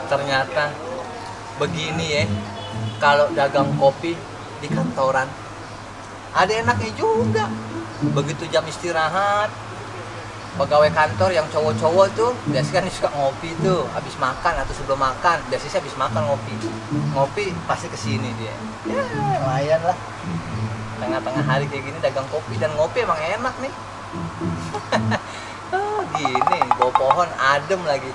Ternyata begini ya, kalau dagang kopi di kantoran ada enaknya juga. Begitu jam istirahat, pegawai kantor yang cowok-cowok tuh biasanya kan suka ngopi tuh habis makan atau sebelum makan. Biasanya habis makan ngopi pasti kesini dia. Ya lumayan lah, tengah-tengah hari kayak gini dagang kopi, dan ngopi emang enak nih. Gini bawah pohon adem lagi.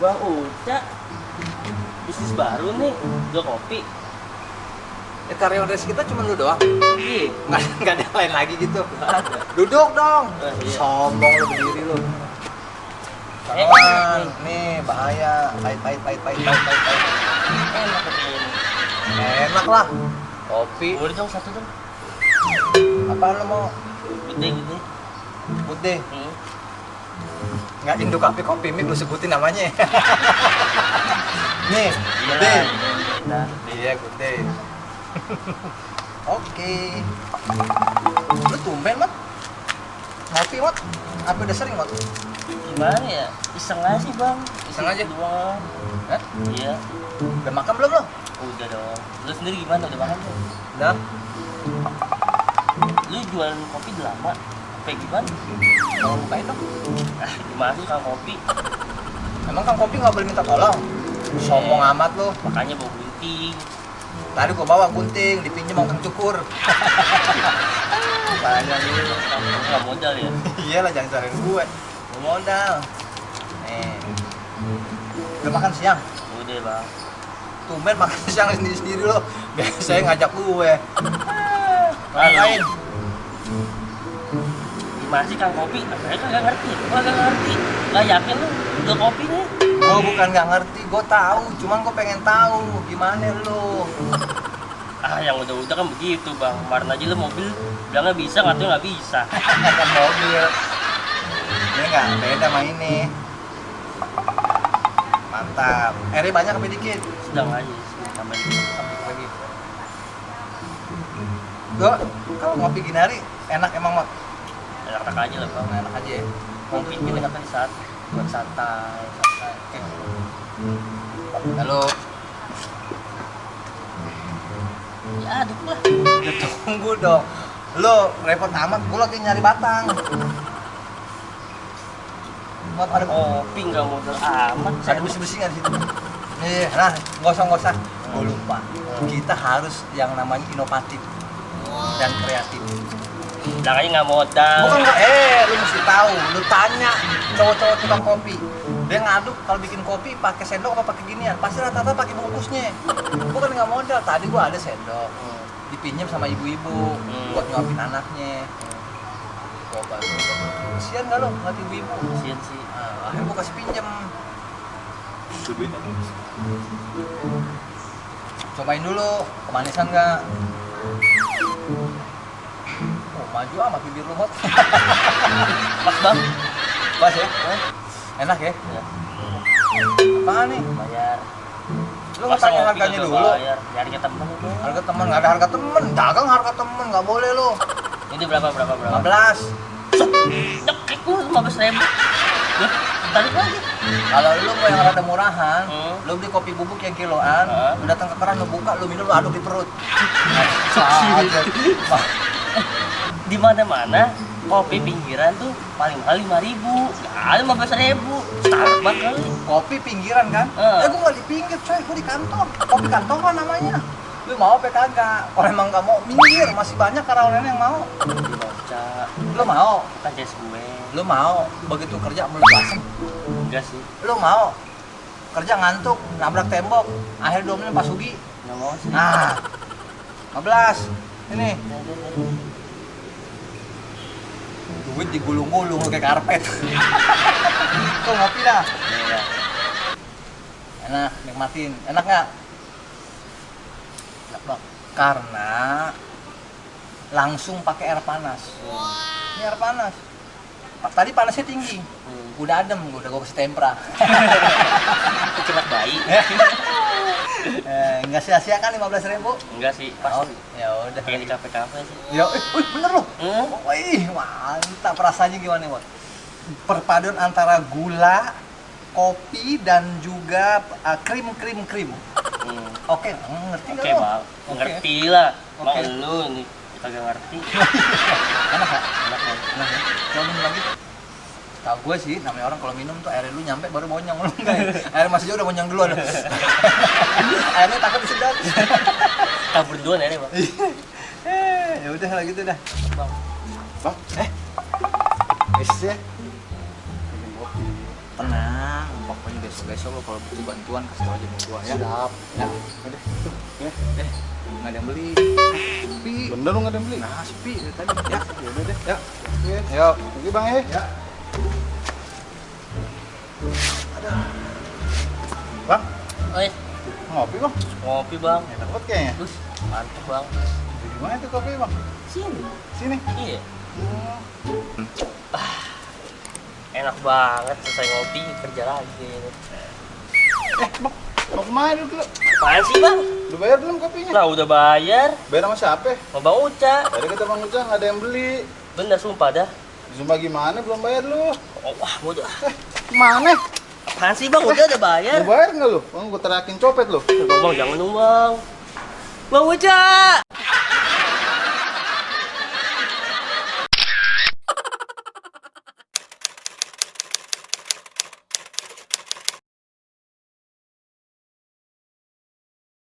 Bang Uca, bisnis baru nih, jual kopi. Karyawan res kita cuma lu doang. Iya. Nggak ada lain lagi gitu. Duduk dong. Iya. Sombong lu, berdiri lu. Jangan, nih bahaya. Pahit. Enak kopinya ini. Enak lah. Kopi. Boleh dong satu dong. Apaan lu mau? Gede. Putih. Hmm. Nggak Indo Kopi Mik lu sebutin namanya. Nih, Iya gede. lah. Nah, Iya, gede. Oke. Lu tumben, Mat? Ngopi, Mat? Apa udah sering, Mat? gimana ya? Iseng aja sih bang. Iseng aja? Doang. Hah? Iya. Udah makan belum lo? Udah dong. Lu sendiri gimana? Udah makan belum? Udah. Lu jualan kopi udah lama? Kayak gimana? Mau bukain dong. Gimana sih kalau kopi? Emang Kang Kopi nggak boleh minta tolong? Sombong amat lo. Makanya bawa gunting. Tadi gua bawa gunting, dipinjem sama Kang Cukur. Banyak lu. Kamu nggak modal ya? Iyalah, jangan cariin gue. Gua modal. Nih. Udah makan siang? Udah bang. Tumben makan siang sendiri-sendiri lo. Biasanya ngajak gue. Ngapain? Gimana sih Kang Kopi? Saya kan nggak ngerti. Gua nggak ngerti. Nggak yakin lu jual kopi nih. Gue bukan nggak ngerti, gue tahu. Cuman gue pengen tahu gimana lo. Yang udah-udah kan begitu bang. Kemarin aja lu mobil bilangnya bisa, nggak nggak bisa. Kan mobil. Ini nggak beda sama ini. Mantap. Eri banyak apa dikit? Sedang aja tambahin. Tambahin lagi. Gue kalau ngopi gini hari enak emang, Mat. Enak-enak aja lah bang. Enak aja ya. Kopi ini kata di saat buat santai. Oke. Halo. Ya aduk lah. Ya tunggu dong. Lo repot amat, gue lagi nyari batang. Buat ada Kopi nggak modal amat. ada besi-besi nggak di situ? Nih, nah, nggak usah. Gue lupa. Kita harus yang namanya inovatif dan kreatif. Bilangnya nggak modal. Bukan kok, lu mesti tahu. Lu tanya cowok-cowok tukang kopi. Dia ngaduk kalau bikin kopi pakai sendok apa pakai ginian. Pasti rata-rata pakai bungkusnya. Bukan nggak modal. Tadi gua ada sendok, dipinjam sama ibu-ibu buat nyuapin anaknya. Coba. Kasian nggak lo ngeliat ibu-ibu? Kasian sih. Nah, akhirnya gua kasih pinjam. Cobain dulu, kemanisan nggak? Oh, maju amat bibir lu, Mot. Pas bang. Pas ya? Enak ya? Ya, Apaan nih? bayar. Lu nggak tanya ngopi harganya kagak dulu? Bayar. Nyari ke temen itu. Harga temen, nggak ada harga temen. Dagang harga temen, nggak boleh lo. Ini berapa? 15. Deket lu 15.000. Loh, tarik lagi. Kalau lu mau yang rada murahan, Hmm. lu beli kopi bubuk yang kiloan, lu datang ke keran, lu buka, lu minum, lu aduk di perut. Aja. Wah, Di mana-mana kopi pinggiran tuh paling mahal 5.000. Nggak ada 15.000. Stark banget kali. kopi pinggiran kan? Gua nggak di pinggir, coy, gua di kantor. Kopi kantoran namanya. Lu mau apa kagak? Kalau emang nggak mau, minggir. Masih banyak karyawan yang mau. Di Moca. Lu mau? Kan CS gue. Lu mau? Begitu kerja mulut basah. Enggak sih. Lu mau? Kerja ngantuk, nabrak tembok, akhir domelnya Pak Sugi. Nggak mau sih. Nah, 15. Ini duit digulung-gulung kayak karpet. Tuh ngopi dah. Iya. Enak, nikmatin. Enak nggak? Enak bang. Karena langsung pakai air panas. Ini air panas. Tadi panasnya tinggi. Udah adem, udah gue kasih tempra. Itu kena bayi. Nggak sia-sia kan 15.000? Enggak sih, pas. Oh, ya udah. Kayak di kafe-kafe sih. Ya, bener loh. Hmm? Wih, mantap. Rasanya gimana, Bot? Perpaduan antara gula, kopi dan juga krim. Oke, ngerti Oke nggak lo? bang, Oke. ngerti lah. Mau Oke. lu nih kagak ngerti. Enak ya? Enak ya. Enak ya? Coba minum lagi. Tahu gue sih, namanya orang kalau minum tuh airnya lu nyampe baru bonyong lu enggak ya? Air masih jauh udah bonyong duluan. Airnya takut disedot. Kabur duluan ya bang. Ya udah lah gitu dah. Bang. Bang, bis ya. Bikin kopi. Tenang, pokoknya besok-besok lo kalau butuh bantuan kasih tau aja sama gua ya. Siap. Ya. Udah, tuh, ya. Nggak ada yang beli. Sepi. Bener lu nggak ada yang beli? Nah, sepi dari tadi. Ya. Ya udah deh. Ya. Oke. Yuk, pergi bang ya. Ya. Bang, Oi, ngopi bang. ngopi bang. Enak banget kayaknya. Terus mantep bang. Di mana itu kopi bang? Sini. Sini. Iya. Hmm. Enak banget selesai ngopi kerja lagi. Bang, mau kemana dulu? Apaan sih bang? Udah bayar belum kopinya? Lah udah bayar. Bayar sama siapa? Mau bang Uca. Tadi kata bang Ucang nggak ada yang beli. Bener sumpah dah. Zumba gimana belum bayar lu? Oh, wah bodoh. Mana? Apaan sih bang? Udah bayar. Mau bayar nggak lu? Bang, gue terakin copet lu. Bang jangan dong bang. Bang Uca.